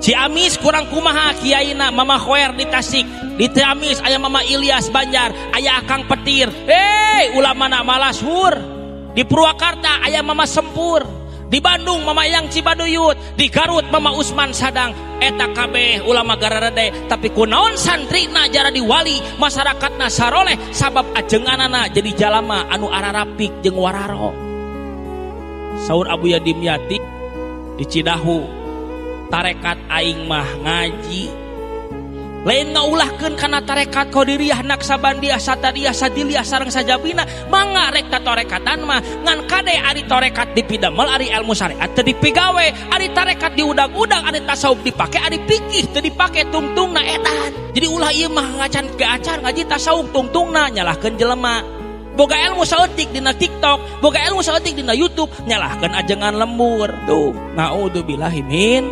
Ciamis kurang kumaha kiaina? Mama Khoer di Tasik. Di Ciamis aya Mama Ilyas Banjar, aya Akang Petir, hei, ulama na malashur. Di Purwakarta aya Mama Sempur, di Bandung Mama Yang Cibaduyut, di Garut Mama Usman Sadang. Eta kabeh ulama gararede, tapi kunaon santrina jaradi wali, masyarakatna saroleh? Sabab ajenganana jadi jalama anu ararapik jeung wararo. Saur Abuya Dimyati di Cidahu, "Tarekat aing mah ngaji, lain ngaulahkeun kana tarekat Qadiriyah, Naksabandiyah, Satariyah, Sadiliyah sareng sajabina. Mangga rek tarekatan mah, ngan kade ari tarekat dipidamel, ari ilmu syariat teu dipigawe, ari tarekat diudag-udag, ari tasawuf dipake, ari fikih teu dipake, tungtungna edan." Jadi ulah ieu mah ngacan ke acan ngaji tasawuf, tungtungna nyalahkeun jelema. Boga ilmu saeutik dina TikTok, boga ilmu saeutik dina YouTube, nyalahkeun ajengan lembur tuh. Naudzubillahi min.